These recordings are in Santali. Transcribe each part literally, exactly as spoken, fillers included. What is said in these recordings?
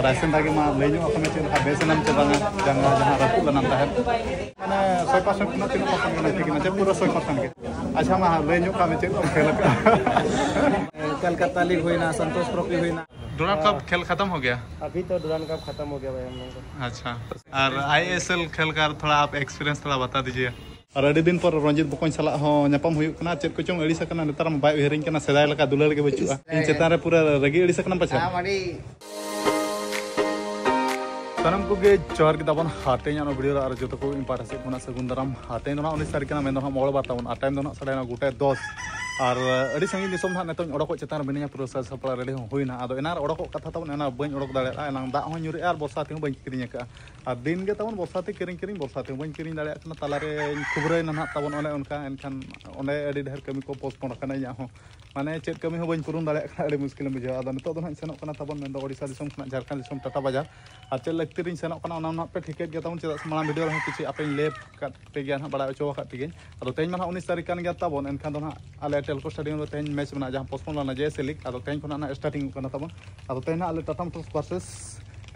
ᱨᱟᱭᱥᱮᱱ ᱫᱟ ᱜᱮ ᱢᱟ ᱞᱟᱹᱭ ᱧᱚᱜ ᱟᱠᱚ ᱢᱮ, ᱪᱮᱫ ᱞᱮᱠᱟ ᱵᱮᱥ ᱮᱱᱟᱢ ᱪᱮ ᱵᱟᱝᱟ ᱡᱟᱸᱜᱟ ᱡᱟᱦᱟᱸ ᱨᱟᱹᱯᱩᱫ ᱞᱮᱱᱟᱢ ᱛᱟᱦᱮᱸᱫ? ᱢᱟᱱᱮ ᱥᱚᱭ ᱯᱟᱨᱥᱮᱱᱴ ᱠᱷᱚᱱᱟᱜ ᱛᱤᱱᱟᱹᱜ ᱯᱟᱨᱥᱮᱱᱴ ᱜᱟᱱ ᱴᱷᱤᱠ ᱮᱱᱟ ᱪᱮ ᱯᱩᱨᱟᱹ ᱥᱚᱭ ᱯᱟᱨᱥᱮᱱᱴ ᱜᱮ? ᱟᱪᱪᱷᱟ, ᱢᱟ ᱞᱟᱹᱭ ᱧᱚᱜ ᱠᱟᱜ ᱢᱮ ᱪᱮᱫ ᱮᱢ ᱯᱷᱮᱞ ᱟᱠᱟᱫᱼᱟ? कलकत्ता लीग हुई ना, संतोष ट्रॉफी हुई ना। डुरांड कप खेल खत्म हो गया? अभी तो डुरांड कप खत्म हो गया भाई हम लोग का। अच्छा, और आईएसएल खेल का थोड़ा आप एक्सपीरियंस थोड़ा बता दीजिए। ᱟᱨ ᱟᱹᱰᱤ ᱫᱤᱱ ᱯᱚᱨ ᱨᱚᱧᱡᱤᱛ ᱵᱚᱠᱚᱧ ᱥᱟᱞᱟᱜ ᱦᱚᱸ ᱧᱟᱯᱟᱢ ᱦᱩᱭᱩᱜ ᱠᱟᱱᱟ᱾ ᱪᱮᱫ ᱠᱚᱪᱚᱝ ᱟᱹᱲᱤᱥ ᱟᱠᱟᱱᱟ, ᱱᱮᱛᱟᱨ ᱢᱟ ᱵᱟᱭ ᱩᱭᱦᱟᱹᱨᱤᱧ ᱠᱟᱱᱟ, ᱥᱮᱫᱟᱭ ᱞᱮᱠᱟ ᱫᱩᱞᱟᱹᱲ ᱜᱮ ᱵᱟᱹᱪᱩᱜᱼᱟ᱾ ᱤᱧ ᱪᱮᱛᱟᱱ ᱨᱮ ᱯᱩᱨᱟᱹ ᱨᱟᱹᱜᱤ ᱟᱹᱲᱤᱥ ᱟᱠᱟᱱᱟᱢ ᱯᱟᱪᱷᱮ? ᱟᱢ ᱟᱹᱰᱤ ᱥᱟᱱᱟᱢ ᱠᱚᱜᱮ ᱡᱚᱦᱟᱨ ᱜᱮ ᱛᱟᱵᱚᱱ᱾ ᱦᱟᱛᱮᱧ ᱟᱱᱚ ᱵᱷᱤᱰᱤᱭᱳ ᱨᱮ ᱟᱨ ᱡᱚᱛᱚ ᱠᱚ ᱤᱧ ᱯᱟᱦᱴᱟ ᱥᱮᱫ ᱠᱷᱚᱱᱟᱜ ᱥᱟᱹᱜᱩᱱ ᱫᱟᱨᱟᱢ᱾ ᱦᱟᱛᱮᱧ ᱫᱚ ᱱᱟᱜ ᱩᱱᱤᱥ ᱛᱟᱹᱨᱤᱠᱷ ᱠᱟᱱᱟ, ᱢᱮᱱᱫᱚ ᱱᱟᱜ ᱢᱚᱝᱜᱚᱞᱵᱟᱨ ᱛᱟᱵᱚᱱ, ᱟᱨ ᱴᱟᱭᱤᱢ ᱫᱚ ᱱᱟᱜ ᱥᱟᱰᱮᱭᱮᱱᱟ ᱜᱚᱴᱟ ᱫᱚᱥ᱾ ᱟᱨ ᱟᱹᱰᱤ ᱥᱟᱺᱜᱤᱧ ᱫᱤᱥᱚᱢ ᱱᱟᱜ ᱱᱤᱛᱚᱜ ᱚᱰᱚᱠᱚᱜ ᱪᱮᱛᱟᱱ ᱨᱮ ᱢᱤᱱᱟᱹᱧᱟ, ᱯᱩᱨᱟᱹ ᱥᱟᱡᱽ ᱥᱟᱯᱲᱟᱣ ᱨᱮᱰᱤ ᱦᱚᱸ ᱦᱩᱭᱱᱟ᱾ ᱟᱫᱚ ᱮᱱᱟᱝ ᱚᱰᱚᱠᱚᱜ ᱠᱟᱛᱷᱟ ᱛᱟᱵᱚᱱ, ᱮᱱᱟᱝ ᱵᱟᱹᱧ ᱚᱰᱚᱠ ᱫᱟᱲᱮᱭᱟᱜᱼᱟ, ᱮᱱᱟᱝ ᱫᱟᱜ ᱦᱚᱸ ᱧᱩᱨᱮᱜᱼᱟ ᱟᱨ ᱵᱚᱨᱥᱟ ᱛᱮᱦᱚᱸ ᱵᱟᱹᱧ ᱠᱤᱨᱤᱧ ᱟᱠᱟᱫᱼᱟ᱾ ᱟᱨ ᱫᱤᱱ ᱜᱮ ᱛᱟᱵᱚᱱ ᱵᱚᱨᱥᱟ ᱛᱮ ᱠᱤᱨᱤᱧ, ᱠᱤᱨᱤᱧ ᱵᱚᱨᱥᱟ ᱛᱮᱦᱚᱸ ᱵᱟᱹᱧ ᱠᱤᱨᱤᱧ ᱫᱟᱲᱮᱭᱟᱜ ᱠᱟᱱᱟ᱾ ᱛᱟᱞᱟᱨᱮᱧ ᱠᱷᱩᱵᱽᱨᱟᱹᱭᱮᱱᱟ ᱱᱟᱜ ᱛᱟᱵᱚᱱ ᱚᱱᱮ ᱚᱱᱠᱟ, ᱮᱱᱠᱷᱟᱱ ᱚᱸᱰᱮ ᱟᱹᱰᱤ ᱰᱷᱮᱨ ᱠᱟᱹᱢᱤ ᱠᱚ ᱯᱳᱥᱴᱯᱳᱱ ᱟᱠᱟᱱᱟ ᱤᱧᱟᱹᱜ ᱦᱚᱸ᱾ ᱢᱟᱱᱮ ᱪᱮᱫ ᱠᱟᱹᱢᱤ ᱦᱚᱸ ᱵᱟᱹᱧ ᱯᱩᱨᱩᱱ ᱫᱟᱲᱮᱭᱟᱜ ᱠᱟᱱᱟ, ᱟᱹᱰᱤ ᱢᱩᱥᱠᱤᱞᱮᱢ ᱵᱩᱡᱷᱟᱹᱣᱟ᱾ ᱟᱫᱚ ᱱᱤᱛᱚᱜ ᱫᱚ ᱱᱟᱜ ᱤᱧ ᱥᱮᱱᱚᱜ ᱠᱟᱱᱟ ᱛᱟᱵᱚᱱ, ᱢᱮᱱᱫᱚ ᱳᱰᱤᱥᱟ ᱫᱤᱥᱚᱢ ᱠᱷᱚᱱᱟᱜ ᱡᱷᱟᱲᱠᱷᱚᱸᱰ ᱫᱤᱥᱚᱢ ᱴᱟᱴᱟ ᱵᱟᱡᱟᱨ᱾ ᱟᱨ ᱪᱮᱫ ᱞᱟᱹᱠᱛᱤ ᱨᱤᱧ ᱥᱮᱱᱚᱜ ᱠᱟᱱᱟ ᱚᱱᱟ ᱱᱟᱜ ᱯᱮ ᱴᱷᱤᱠᱟᱹᱭᱮᱫ ᱜᱮᱭᱟ ᱛᱟᱵᱚᱱ, ᱪᱮᱫᱟᱜ ᱥᱮ ᱢᱟᱲᱟᱝ ᱵᱷᱤᱰᱤᱭᱳ ᱨᱮᱦᱚᱸ ᱠᱤᱪᱷᱩ ᱟᱯᱮᱧ ᱞᱟᱹᱭ ᱟᱠᱟᱫ ᱯᱮ ᱜᱮᱭᱟ ᱱᱟᱜ, ᱵᱟᱲᱟᱭ ᱦᱚᱪᱚ ᱟᱠᱟᱫ ᱯᱮ ᱜᱮᱭᱟᱹᱧ᱾ ᱟᱫᱚ ᱛᱮᱦᱮᱧ ᱢᱟ ᱱᱟᱜ ᱩᱱᱤᱥ ᱛᱟᱹᱨᱤᱠᱷ ᱠᱟᱱ ᱜᱮᱭᱟ ᱛᱟᱵᱚᱱ, ᱮᱱᱠᱷᱟᱱ ᱫᱚ ᱱᱟᱜ ᱟᱞᱮ ᱴᱮᱞᱠᱳ ᱥᱴᱮᱰᱤᱭᱟᱢ ᱨᱮ ᱛᱮᱦᱮᱧ ᱢᱮᱪ ᱢᱮᱱᱟᱜᱼᱟ, ᱡᱟᱦᱟᱸ ᱯᱳᱥᱴᱯᱳᱱ ᱞᱮᱱᱟ ᱡᱮ ᱮᱥ ᱮ ᱞᱤᱜᱽ᱾ ᱟᱫᱚ ᱛᱮᱦᱮᱧ ᱠᱷᱚᱱᱟᱜ ᱱᱟᱜ ᱥᱴᱟᱨᱴᱤᱝ ᱠᱟᱱᱟ ᱛᱟᱵᱚᱱ᱾ ᱟᱫᱚ ᱛᱮᱦᱮᱧ ᱱᱟᱜ ᱟᱞᱮ Tata motors versus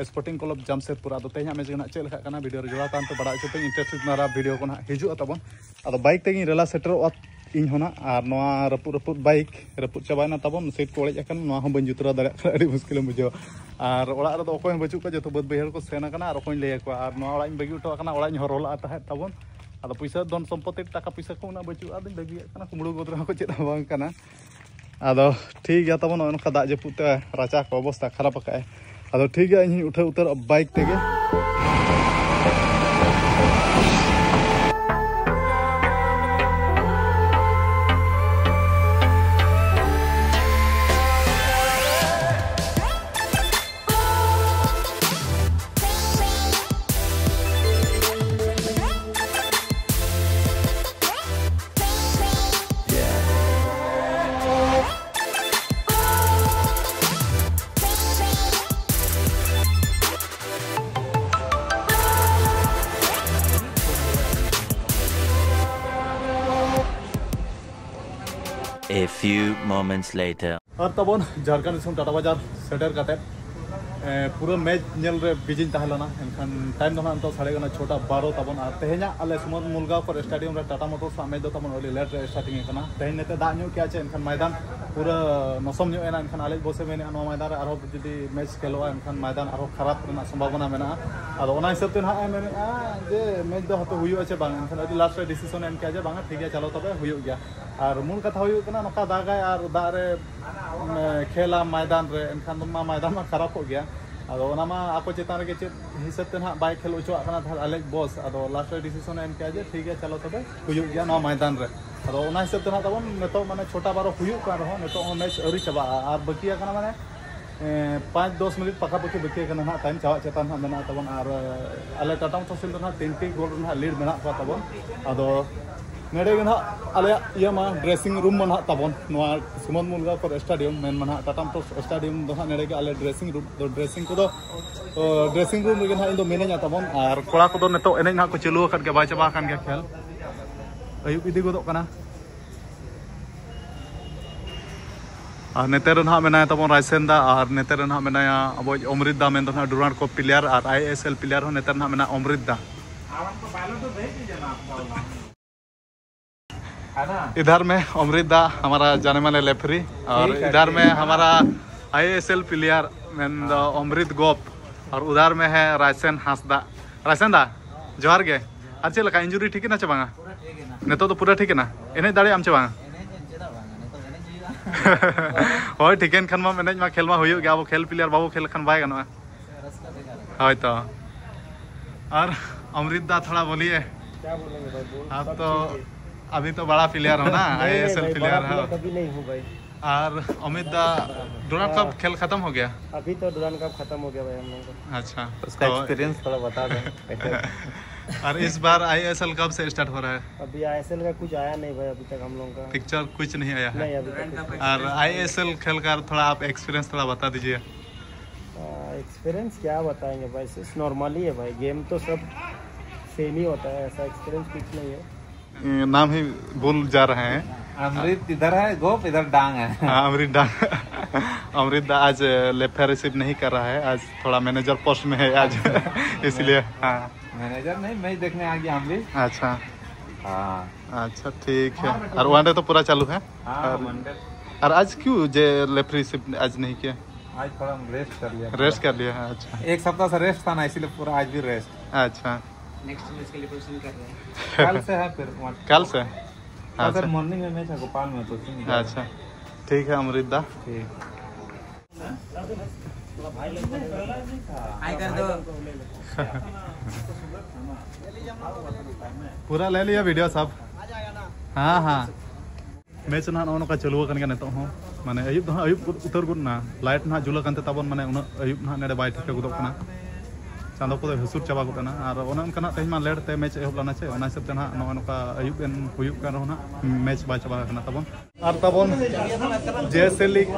sporting club Jamshedpur. ᱟᱫᱚ ᱛᱮᱦᱮᱧᱟᱜ ᱢᱮᱪ ᱜᱮ ᱱᱟᱜ ᱪᱮᱫ ᱞᱮᱠᱟᱜ ᱠᱟᱱᱟ ᱵᱷᱤᱰᱤᱭᱳ ᱨᱮ ᱡᱚᱲᱟᱣ ᱛᱟᱦᱮᱱ ᱯᱮ, ᱵᱟᱲᱟᱭ ᱦᱚᱪᱚ ᱯᱮ, ᱤᱱᱴᱟᱨᱮᱥᱴᱮᱰ ᱱᱟᱨᱟ ᱵᱷᱤᱰᱤᱭᱳ ᱠᱚ ᱱᱟᱜ ᱦᱤᱡᱩᱜᱼᱟ ᱛᱟᱵᱚᱱ᱾ ᱟᱫᱚ ᱵᱟᱭᱤᱠ ᱛᱮᱜᱤᱧ ᱨᱮᱞᱟ ᱥᱮᱴᱮᱨᱚᱜᱼᱟ ᱤᱧ ᱦᱚᱸ ᱱᱟᱜ, ᱟᱨ ᱱᱚᱣᱟ ᱨᱟᱹᱯᱩᱫ ᱨᱟᱹᱯᱩᱫ ᱵᱟᱭᱤᱠ ᱨᱟᱹᱯᱩᱫ ᱪᱟᱵᱟᱭᱮᱱᱟ ᱛᱟᱵᱚᱱ, ᱥᱤᱴ ᱠᱚ ᱚᱲᱮᱡ ᱟᱠᱟᱱᱟ, ᱱᱚᱣᱟ ᱦᱚᱸ ᱵᱟᱹᱧ ᱡᱩᱛᱨᱟᱹᱣ ᱫᱟᱲᱮᱭᱟᱜ ᱠᱟᱱᱟ, ᱟᱹᱰᱤ ᱢᱩᱥᱠᱤᱞᱮᱢ ᱵᱩᱡᱷᱟᱹᱣᱟ᱾ ᱟᱨ ᱚᱲᱟᱜ ᱨᱮᱫᱚ ᱚᱠᱚᱭ ᱦᱚᱸ ᱵᱟᱹᱪᱩᱜ ᱠᱚᱣᱟ, ᱡᱚᱛᱚ ᱵᱟᱹᱫᱽ ᱵᱟᱹᱭᱦᱟᱹᱲ ᱠᱚ ᱥᱮᱱ ᱟᱠᱟᱱᱟ᱾ ᱟᱨ ᱚᱠᱚᱭᱤᱧ ᱞᱟᱹᱭ ᱟᱠᱚᱣᱟ? ᱟᱨ ᱱᱚᱣᱟ ᱚᱲᱟᱜ ᱤᱧ ᱵᱟᱹᱜᱤ ᱦᱚᱴᱚ ᱟᱠᱟᱱᱟ, ᱚᱲᱟᱜ ᱤᱧ ᱦᱚᱨᱦᱚ ᱞᱟᱜᱼᱟ ᱛᱟᱦᱮᱸᱫ ᱛᱟᱵᱚᱱ᱾ ᱟᱫᱚ ᱯᱩᱭᱥᱟᱹ ᱫᱷᱚᱱ ᱥᱚᱢᱯᱚᱛᱤ ᱴᱟᱠᱟ ᱯᱩᱭᱥᱟᱹ ᱠᱚ ᱩᱱᱟᱹᱜ ᱵᱟᱹᱪᱩᱜᱼᱟ, ᱟᱫᱚᱧ ᱵᱟᱹᱜᱤᱭᱟᱜ ᱠᱟᱱᱟ, ᱠᱩᱢᱵᱽᱲᱩ ᱜᱚᱫ ᱨᱮᱦᱚᱸ ᱠᱚ ᱪᱮᱫ ᱦᱚᱸ ᱵᱟᱝ ᱠᱟᱱᱟ᱾ ᱟᱫᱚ ᱴᱷᱤᱠ ᱜᱮᱭᱟ ᱛᱟᱵᱚᱱ, ᱱᱚᱜᱼᱚᱭ ᱱᱚᱝᱠᱟ ᱫᱟᱜ ᱡᱟᱹᱯᱩᱫ ᱛᱮ ᱨᱟᱪᱟ ᱠᱚ ᱚᱵᱚᱥᱛᱟ ᱠᱷᱟᱨᱟᱯ ᱟᱠᱟᱫᱼᱟᱭ᱾ ᱟᱫᱚ ᱴᱷᱤᱠ ᱜᱮᱭᱟ, ᱤᱧ ᱦᱚᱧ ᱩᱴᱷᱟᱹᱣ ᱩᱛᱟᱹᱨᱚᱜᱼᱟ ᱵᱟᱭᱤᱠ ᱛᱮᱜᱮ᱾ A few moments later. ᱟᱨ ᱛᱟᱵᱚᱱ ᱡᱷᱟᱲᱠᱷᱚᱸᱰ ᱫᱤᱥᱚᱢ ᱴᱟᱴᱟ ᱵᱟᱡᱟᱨ ᱥᱮᱴᱮᱨ ᱠᱟᱛᱮᱫ ᱯᱩᱨᱟᱹ ᱢᱮᱪ ᱧᱮᱞ ᱨᱮ ᱵᱤᱡᱤᱧ ᱛᱟᱦᱮᱸ ᱞᱮᱱᱟ᱾ ᱮᱱᱠᱷᱟᱱ ᱴᱟᱭᱤᱢ ᱫᱚ ᱱᱟᱦᱟᱜ ᱱᱤᱛᱚᱜ ᱥᱟᱲᱮ ᱮᱜᱟᱨᱚ, ᱪᱷᱚᱴᱟ ᱵᱟᱨᱚ ᱛᱟᱵᱚᱱ᱾ ᱟᱨ ᱛᱮᱦᱮᱧᱟᱜ ᱟᱞᱮ ᱥᱩᱢᱚᱱ ᱢᱩᱞᱜᱟᱣᱠᱚᱨ ᱥᱴᱮᱰᱤᱭᱟᱢ ᱨᱮ ᱴᱟᱴᱟ ᱢᱳᱴᱚᱨᱥ ᱟᱜ ᱢᱮᱪ ᱫᱚ ᱛᱟᱵᱚᱱ ᱟᱹᱰᱤ ᱞᱮᱴ ᱨᱮ ᱥᱴᱟᱨᱴᱤᱝ ᱟᱠᱟᱱᱟ᱾ ᱛᱮᱦᱮᱧ ᱱᱮᱛᱮ ᱫᱟᱜ ᱧᱚᱜ ᱠᱮᱜᱼᱟ ᱪᱮ, ᱮᱱᱠᱷᱟᱱ ᱢᱚᱭᱫᱟᱱ ᱯᱩᱨᱟᱹ ᱱᱚᱥᱚᱢ ᱧᱚᱜ ᱮᱱᱟ᱾ ᱮᱱᱠᱷᱟᱱ ᱟᱞᱮ ᱵᱚᱥᱮ ᱢᱮᱱᱮᱜᱼᱟ, ᱱᱚᱣᱟ ᱢᱚᱭᱫᱟᱱ ᱨᱮ ᱟᱨᱦᱚᱸ ᱡᱩᱫᱤ ᱢᱮᱪ ᱠᱷᱮᱞᱚᱜᱼᱟ, ᱮᱱᱠᱷᱟᱱ ᱢᱚᱭᱫᱟᱱ ᱟᱨᱦᱚᱸ ᱠᱷᱟᱨᱟᱯ ᱨᱮᱱᱟᱜ ᱥᱚᱢᱵᱷᱟᱵᱚᱱᱟ ᱢᱮᱱᱟᱜᱼᱟ᱾ ᱟᱫᱚ ᱚᱱᱟ ᱦᱤᱥᱟᱹᱵ ᱛᱮ ᱱᱟᱦᱟᱜ ᱮ ᱢᱮᱱᱮᱜᱼᱟ ᱡᱮ ᱢᱮᱪ ᱫᱚ ᱦᱟᱯᱮ ᱦᱩᱭᱩᱜᱼᱟ ᱪᱮ ᱵᱟᱝ᱾ ᱮᱱᱠᱷᱟᱱ ᱟᱹᱰᱤ ᱞᱟᱥᱴ ᱨᱮ ᱰᱤᱥᱤᱥᱚᱱ ᱮ ᱮᱢ ᱠᱮᱜᱼᱟ ᱡᱮ ᱵᱟᱝᱟ, ᱴᱷᱤᱠ ᱜᱮᱭᱟ, ᱪᱟᱞᱚ ᱛᱚᱵᱮ ᱦᱩᱭᱩᱜ ᱜᱮᱭᱟ᱾ ᱟᱨ ᱢᱩᱞ ᱠᱟᱛᱷᱟ ᱦᱩᱭᱩᱜ ᱠᱟᱱᱟ, ᱱᱚᱝᱠᱟ ᱫᱟᱜᱟᱭ ᱟᱨ ᱫᱟᱜ ᱨᱮ ᱠᱷᱮᱞᱟ ᱢᱚᱭᱫᱟᱱ ᱨᱮ, ᱮᱱᱠᱷᱟᱱ ᱫᱚ ᱢᱟ ᱢᱚᱭᱫᱟᱱ ᱢᱟ ᱠᱷᱟᱨᱟᱯᱚᱜ ᱜᱮᱭᱟ᱾ ᱟᱫᱚ ᱚᱱᱟ ᱢᱟ ᱟᱠᱚ ᱪᱮᱛᱟᱱ ᱨᱮᱜᱮ ᱪᱮᱫ ᱦᱤᱥᱟᱹᱵ ᱛᱮ ᱱᱟᱦᱟᱜ ᱵᱟᱭ ᱠᱷᱮᱞ ᱦᱚᱪᱚᱣᱟᱜ ᱠᱟᱱᱟ ᱛᱟᱦᱚᱞᱮ ᱟᱞᱮᱡ ᱵᱚᱥ᱾ ᱟᱫᱚ ᱞᱟᱥᱴ ᱨᱮ ᱰᱤᱥᱤᱥᱚᱱ ᱮ ᱮᱢ ᱠᱮᱜᱼᱟ ᱡᱮ ᱴᱷᱤᱠ ᱜᱮᱭᱟ, ᱪᱟᱞᱚ ᱛᱚᱵᱮ ᱦᱩᱭᱩᱜ ᱜᱮᱭᱟ ᱱᱚᱣᱟ ᱢᱚᱭᱫᱟᱱ ᱨᱮ᱾ ᱟᱫᱚ ᱚᱱᱟ ᱦᱤᱥᱟᱹᱵ ᱛᱮ ᱱᱟᱦᱟᱜ ᱛᱟᱵᱚᱱ ᱱᱤᱛᱚᱜ ᱢᱟᱱᱮ ᱪᱷᱚᱴᱟ ᱵᱟᱨᱚ ᱦᱩᱭᱩᱜ ᱠᱟᱱ ᱨᱮᱦᱚᱸ ᱱᱤᱛᱚᱜ ᱦᱚᱸ ᱢᱮᱪ ᱟᱹᱣᱨᱤ ᱪᱟᱵᱟᱜᱼᱟ᱾ ᱟᱨ ᱵᱟᱹᱠᱤ ᱟᱠᱟᱱᱟ ᱢᱟᱱᱮ ᱮᱸ, ᱯᱟᱸᱪ ᱫᱚᱥ ᱢᱤᱱᱤᱴ ᱯᱟᱠᱟᱯᱟᱠᱤ ᱵᱟᱹᱠᱤ ᱟᱠᱟᱱᱟ ᱱᱟᱦᱟᱜ, ᱴᱟᱭᱤᱢ ᱪᱟᱵᱟᱜ ᱪᱮᱛᱟᱱ ᱱᱟᱦᱟᱜ ᱢᱮᱱᱟᱜᱼᱟ ᱛᱟᱵᱚᱱ᱾ ᱟᱨ ᱟᱞᱮ ᱴᱟᱴᱟ ᱢᱳᱴᱚᱨᱥ ᱫᱚ ᱱᱟᱦᱟᱜ ᱛᱤᱱᱴᱤ ᱜᱳᱞ ᱨᱮᱱᱟᱜ ᱞᱤᱰ ᱢᱮᱱᱟᱜ ᱠᱚᱣᱟ ᱛᱟᱵᱚᱱ᱾ ᱟᱫᱚ ᱱᱚᱰᱮ ᱜᱮ ᱱᱟᱦᱟᱜ ᱟᱞᱮᱭᱟᱜ ᱤᱭᱟᱹ ᱢᱟ, ᱰᱨᱮᱥᱤᱝ ᱨᱩᱢ ᱢᱟ ᱱᱟᱦᱟᱜ ᱛᱟᱵᱚᱱ, ᱱᱚᱣᱟ ᱥᱩᱢᱚᱱ ᱢᱩᱞᱜᱟᱣᱠᱚᱨ ᱥᱴᱮᱰᱤᱭᱟᱢ ᱢᱮᱱ ᱢᱟ ᱱᱟᱦᱟᱜ, ᱴᱟᱴᱟ ᱢᱳᱴᱚᱨᱥ ᱥᱴᱮᱰᱤᱭᱟᱢ ᱫᱚ ᱱᱟᱦᱟᱜ ᱱᱚᱰᱮ ᱜᱮ ᱟᱞᱮ ᱰᱨᱮᱥᱤᱝ ᱨᱩᱢ ᱫᱚ, ᱰᱨᱮᱥᱤᱝ ᱠᱚᱫᱚ, ᱚ, ᱰᱨᱮᱥᱤᱝ ᱨᱩᱢ ᱨᱮᱜᱮ ᱱᱟᱦᱟᱜ ᱤᱧ ᱫᱚ ᱢᱤᱱᱟᱹᱧᱟ ᱛᱟᱵᱚᱱ᱾ ᱟᱨ ᱠᱚᱲᱟ ᱠᱚᱫᱚ ᱱᱤᱛᱚᱜ ᱮᱱᱮᱡ ᱱᱟᱦᱟᱜ ᱠᱚ ᱪᱟᱹᱞᱩ ᱟᱠᱟᱫ ᱜᱮᱭᱟ, ᱵᱟᱭ ᱪᱟᱵᱟ ᱟᱠᱟᱱ ᱜᱮᱭᱟ ᱠᱷᱮᱞ, ᱟᱹᱭᱩᱵ ᱤᱫᱤ ᱜᱚᱫᱚᱜ ᱠᱟᱱᱟ᱾ ᱟᱨ ᱱᱮᱛᱟᱨ ᱨᱮ ᱱᱟᱦᱟᱜ ᱢᱮᱱᱟᱭᱟ ᱛᱟᱵᱚᱱ ᱨᱟᱭᱥᱮᱱ ᱫᱟ, ᱟᱨ ᱱᱮᱛᱟᱨ ᱨᱮ ᱱᱟᱦᱟᱜ ᱢᱮᱱᱟᱭᱟ ᱟᱵᱚᱭᱤᱡ ᱚᱢᱨᱤᱛ ᱫᱟ, ᱢᱮᱱᱫᱚ ᱱᱟᱦᱟᱜ ᱰᱩᱨᱟᱱᱰ ᱠᱚᱯ ᱯᱞᱮᱭᱟᱨ ᱟᱨ ᱟᱭ ᱮᱥ ᱮᱞ ᱯᱞᱮᱭᱟᱨ ᱦᱚᱸ ᱱᱮᱛᱟᱨ ᱱᱟᱦᱟᱜ ᱢᱮᱱᱟᱭᱟ ᱚᱢᱨᱤᱛ ᱫᱟ᱾ इधर में अमृत दा हमारा जाने माने रेफरी, और ठीक है, इधर ठीक। में हमारा आई एस एल प्लेयर ᱢᱮᱱᱫᱚ ᱚᱢᱨᱤᱛ ᱜᱳᱯ, ᱟᱨ ᱩᱫᱟᱨ ᱢᱮ ᱦᱮ ᱨᱟᱭᱥᱮᱱ ᱦᱟᱸᱥᱫᱟ᱾ ᱨᱟᱭᱥᱮᱱ ᱫᱟ, ᱡᱚᱦᱟᱨ ᱜᱮ᱾ ᱟᱨ ᱪᱮᱫ ᱞᱮᱠᱟ, ᱤᱱᱡᱩᱨᱤ ᱴᱷᱤᱠ ᱮᱱᱟ ᱪᱮ ᱵᱟᱝᱟ? ᱱᱤᱛᱚᱜ ᱫᱚ ᱯᱩᱨᱟᱹ ᱴᱷᱤᱠ ᱮᱱᱟ? ᱮᱱᱮᱡ ᱫᱟᱲᱮᱭᱟᱜ ᱟᱢ ᱪᱮ ᱵᱟᱝᱟ? ᱦᱳᱭ, ᱴᱷᱤᱠᱮᱱ ᱠᱷᱟᱱ ᱢᱟ ᱮᱱᱮᱡ ᱢᱟ, ᱠᱷᱮᱞ ᱢᱟ ᱦᱩᱭᱩᱜ ᱜᱮ᱾ ᱟᱵᱚ ᱠᱷᱮᱞ ᱯᱞᱮᱭᱟᱨ ᱵᱟᱵᱚ ᱠᱷᱮᱞ ᱞᱮᱠᱷᱟᱱ ᱵᱟᱭ ᱜᱟᱱᱚᱜᱼᱟ᱾ ᱦᱳᱭ ᱛᱚ᱾ ᱟᱨ ᱚᱢᱨᱤᱛ ᱫᱟ, ᱛᱷᱚᱲᱟ ᱵᱚᱞᱤᱭᱮ। क्या बोलेंगे भाई, बोल, आप सब तो ठीक है। अभी तो बड़ा प्लेयर हो ना, नहीं, नहीं आईएएसएल भाई, बड़ा प्लेयर हो। प्लेयर कभी नहीं हूँ भाई। और अमित दा, डोनाल्ड हाँ। कप खेल खत्म हो गया? अभी तो डोनाल्ड कप खत्म हो गया भाई हम लोग का। अच्छा, उसका तो एक्सपीरियंस थोड़ा बता दें। और इस बार आईएसएल कब से स्टार्ट हो रहा है? अभी आईएसएल का कुछ आया नहीं भाई अभी तक हम लोग का। पिक्चर कुछ नहीं आया है? नहीं, अभी तक कुछ नहीं। और आईएसएल खेल का थोड़ा आप एक्सपीरियंस थोड़ा बता दीजिए। एक्सपीरियंस क्या बताएंगे भाई, सिर्फ नॉर्मल ही है भाई, गेम तो सब सेम ही होता है, ऐसा एक्सपीरियंस कुछ नहीं है। ये नाम ही भूल जा रहे हैं। अमृत इधर है, गोप इधर डांग है। हाँ, अमृत डांग। अमृत दा आज लेफ्ट रिसीव नहीं कर रहा है, आज थोड़ा मैनेजर पोस्ट में है आज, इसलिए। हाँ। मैनेजर नहीं, मैच देखने आ गया हम भी। अच्छा। हाँ। अच्छा, ठीक है। और वनडे तो पूरा चालू है? हाँ, और, वनडे। और आज क्यों जे लेफ्ट रिसीव आज नहीं किया? आज थोड़ा हम रेस्ट कर लिया। रेस्ट कर लिया है। अच्छा। एक सप्ताह से रेस्ट था ना, इसीलिए पूरा आज भी रेस्ट। अच्छा। नेक्स्ट मैच के लिए प्रिपरेशन कर रहे हैं। कल से है फिर। कल से? कल अच्छा। फिर मॉर्निंग में मैच है गोपाल में, तो उसमें अच्छा, ठीक है अमृत दा। ठीक। हाय कर दो। पूरा ले लिया वीडियो सब। हाँ, हाँ। ᱢᱮᱪ ᱱᱟᱦᱟᱜ ᱱᱚᱜᱼᱚ ᱱᱚᱝᱠᱟ ᱪᱟᱹᱞᱩ ᱟᱠᱟᱱ ᱜᱮᱭᱟ ᱱᱤᱛᱚᱜ ᱦᱚᱸ᱾ ᱢᱟᱱᱮ ᱟᱹᱭᱩᱵ ᱫᱚ ᱦᱟᱸᱜ ᱟᱹᱭᱩᱵ ᱩᱛᱟᱹᱨ ᱜᱚᱫ ᱮᱱᱟ, ᱞᱟᱭᱤᱴ ᱱᱟᱦᱟᱜ ᱡᱩᱞ ᱟᱠᱟᱱ ᱛᱮ ᱛᱟᱵᱚᱱ, ᱢᱟᱱᱮ ᱩᱱᱟᱹᱜ ᱟᱹᱭᱩᱵ ᱱᱟᱦᱟᱜ ᱱᱚᱰᱮ ᱵᱟᱭ ᱴᱷᱤᱠᱟᱹ ᱜᱚᱫᱚᱜ ᱠᱟᱱᱟ᱾ ᱪᱟᱸᱫᱚ ᱠᱚᱫᱚᱭ ᱦᱟᱹᱥᱩᱨ ᱪᱟᱵᱟ ᱜᱚᱫ ᱮᱱᱟ᱾ ᱟᱨ ᱚᱱᱮ ᱚᱱᱠᱟ ᱱᱟᱦᱟᱜ ᱛᱮᱦᱮᱧ ᱢᱟ ᱞᱮᱴ ᱛᱮ ᱢᱮᱪ ᱮᱦᱚᱵ ᱞᱮᱱᱟ ᱪᱮ, ᱚᱱᱟ ᱦᱤᱥᱟᱹᱵ ᱛᱮ ᱱᱟᱦᱟᱜ ᱱᱚᱜᱼᱚ ᱱᱚᱝᱠᱟ ᱟᱹᱭᱩᱵ ᱮᱱ ᱦᱩᱭᱩᱜ ᱠᱟᱱ ᱨᱮᱦᱚᱸ ᱱᱟᱦᱟᱜ ᱢᱮᱪ ᱵᱟᱭ ᱪᱟᱵᱟ ᱟᱠᱟᱱᱟ ᱛᱟᱵᱚᱱ᱾ ᱟᱨ ᱛᱟᱵᱚᱱ ᱡᱮᱭᱥᱮ ᱞᱤᱜᱽ